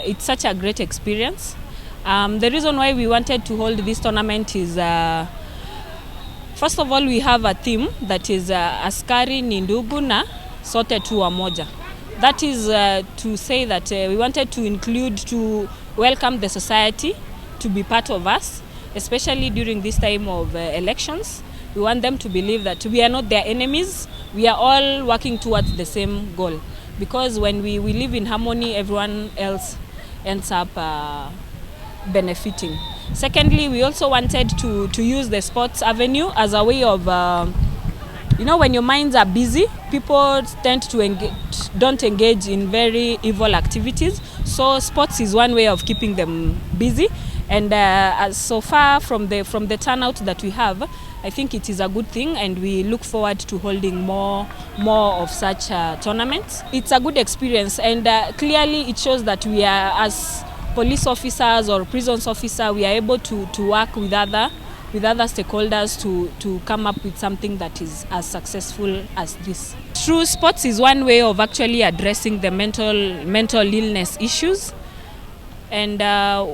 It's such a great experience. The reason why we wanted to hold this tournament is, first of all, we have a theme that is "Askari ni ndugu na sote tu wamoja." That is to say that we wanted to include, to welcome the society to be part of us, especially during this time of elections. We want them to believe that we are not their enemies. We are all working towards the same goal. Because when we live in harmony, everyone else ends up benefiting. Secondly, we also wanted to use the sports avenue as a way of, when your minds are busy, people tend to engage, don't engage in very evil activities. So sports is one way of keeping them busy. And as so far from the turnout that we have, I think it is a good thing, and we look forward to holding more of such tournaments. It's a good experience, and clearly it shows that we are, as police officers or prisons officer, we are able to work with other stakeholders to come up with something that is as successful as this. True, sports is one way of actually addressing the mental illness issues. And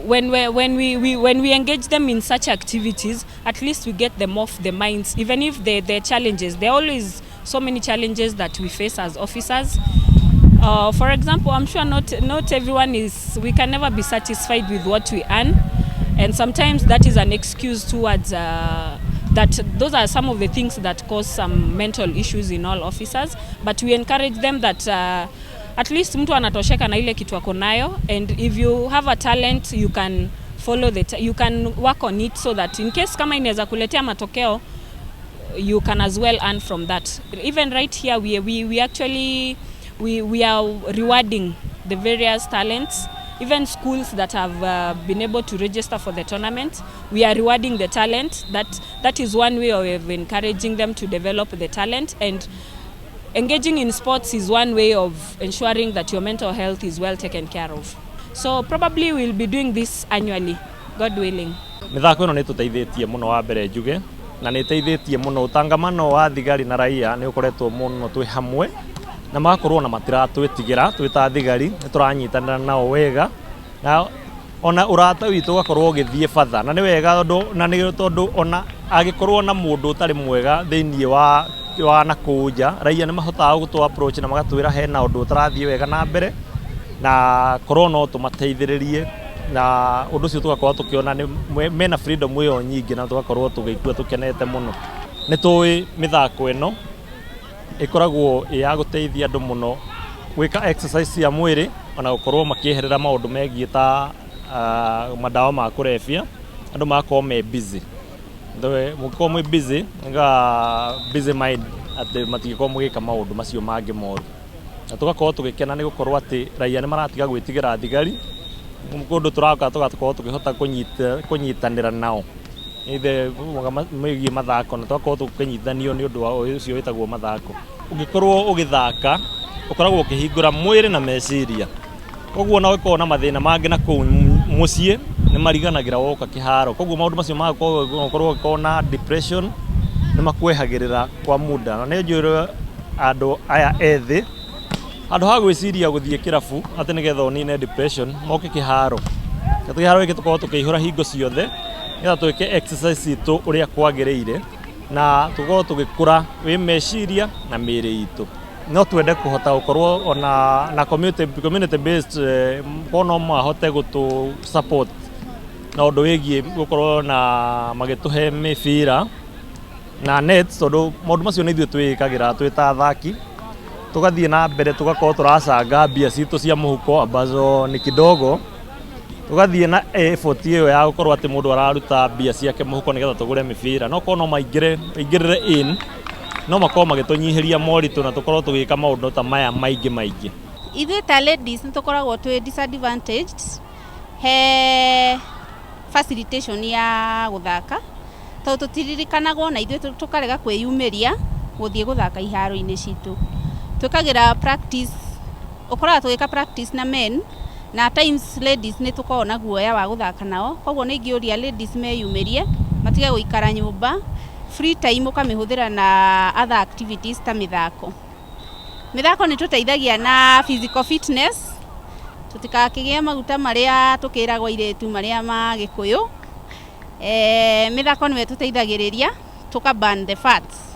when we engage them in such activities, at least we get them off the minds. Even if the challenges, there are always so many challenges that we face as officers. For example, I'm sure not everyone is. We can never be satisfied with what we earn, and sometimes that is an excuse towards that. Those are some of the things that cause some mental issues in all officers. But we encourage them that at least mtu anatosheka na ile kitu ako nayo, and if you have a talent, you can follow the you can work on it so that in case kama inaweza kuletea matokeo, you can as well earn from that. Even right here, we actually we are rewarding the various talents. Even schools that have been able to register for the tournament, we are rewarding the talent. That is one way of encouraging them to develop the talent, and engaging in sports is one way of ensuring that your mental health is well taken care of. So probably we'll be doing this annually, God willing. Mĩthako ĩno nĩ ĩtũteithĩtie mũno. Wa mbere njuge na nĩ ĩteithĩtie mũno ũtangamano wa thigari na raia nĩ ũkoretwo mũno twĩ hamwe na magakorwo na matiratwĩtigĩra twĩ ta thigari nĩ tũranyitanĩra nao wega na ona ũrata witũ ũgakorwo ũgĩthiĩ batha na nĩ wega tondũ na nĩ tondũ ona angĩkorwo na mũndũ ũtarĩ mwega thĩinĩ wa na kũu nja, raia nĩ mahotaga gũtũ approach na magatwĩra hena ũndũ ũtarathiĩ wega na mbere na korwo no tũmateithĩrĩrie na ũndũ ũcio tũgakorwo tũkĩona nĩ mena freedom ĩyo nyingĩ na tũgakorwo tũgĩikua tũkenete mũno. Nĩ tũĩ mĩthako ĩno ĩkoragwo ĩ ya gũteithia andũ mũno gwĩka exercise cia mwĩrĩ ona gũkorwo makĩeherera maũndũ megiĩ ta mandawa ma kũrebia. Andũ magakorwo me busy. Mũngĩkorwo mwĩ busy nga busy mind atĩ matingĩkorwo mũgĩka maũndũ macio mangĩ moru na tũgakorwo tũgĩkena nĩ gũkorwo atĩ raia nĩ maratiga gwĩtigĩra thigari kũndũ tũroka tũgakorwo tũkĩhota kũnyitanĩra nao ithe megiĩ mathako na tũgakorwo tũkĩnyitithanio nĩ ũndũ wa ũcio wĩtagwo mathako. Ũngĩkorwo ũgĩthaka ũkoragwo ũkĩhingũra mwĩrĩ na meciria, koguo ona ũngĩkorwo na mathĩna mangĩ na kũu mũciĩ nĩ mariganagĩra woka kĩharo. Koguo maũndũ macio magakorwo ũgĩkorwo na depression nĩ makwehagĩrĩra kwa muda. Na nĩ njũĩ andũ aya ethĩ handũ ha gwĩciria gũthiĩ kĩrabu atĩ nĩgetha ũnine depression, moke kĩharo. Kĩharo gĩkĩ tũkorwo tũkĩihũra hingo ciothe nĩgetha twĩke exercise citũ ũrĩa kwagĩrĩire na tũkorwo tũgĩkũra wĩ meciria na mĩĩrĩ itũ. No twende kũhota gũkorwo ona na community based, korwo no mahote gũtũ support na ũndũ wĩgiĩ gũkorwo na magĩtũhe mĩbira na nets tondũ maũndũ macio nĩ ithuĩ twĩĩkagĩra twĩ ta athaki tũgathiĩ na mbere tũgakorwo tũracanga mbia citũ cia mũhuko ambazo ni kidogo, tũgathiĩ na effort ĩyo ya gũkorwo atĩ mũndũ araruta mbia ciake mũhuko nĩgetha tũgũre mĩbira. No korwo no maingĩre maingĩrĩre in no makorwo magĩtũnyihĩria moritũ na tũkorwo tũgĩka maũndũ ta maya maingĩ maingĩ. Ithuĩ ta ladies nĩ tũkoragwo twĩ disadvantaged he facilitation ya gũthaka tondũ tũtiririkanagwo na ithuĩ tũkarega kwĩyumĩria gũthiĩ gũthaka iharo-inĩ citũ. Twĩkagĩra practice, ũkoraga tũgĩka practice na men na at times ladies nĩ tũkoragwo na guoya wa gũthaka nao. Koguo nĩ ingĩũria ladies meyumĩrie matige gũikara nyũmba, free time ũkamĩhũthĩra na other activities ta mĩthako. Mĩthako nĩ tũteithagia na physical fitness. Tũtikakĩgĩe maguta marĩa tũkĩragwo airĩtu marĩa ma Gĩkũyũ. Mĩthako nĩyo ĩtũteithagĩrĩria tũka burn the fats.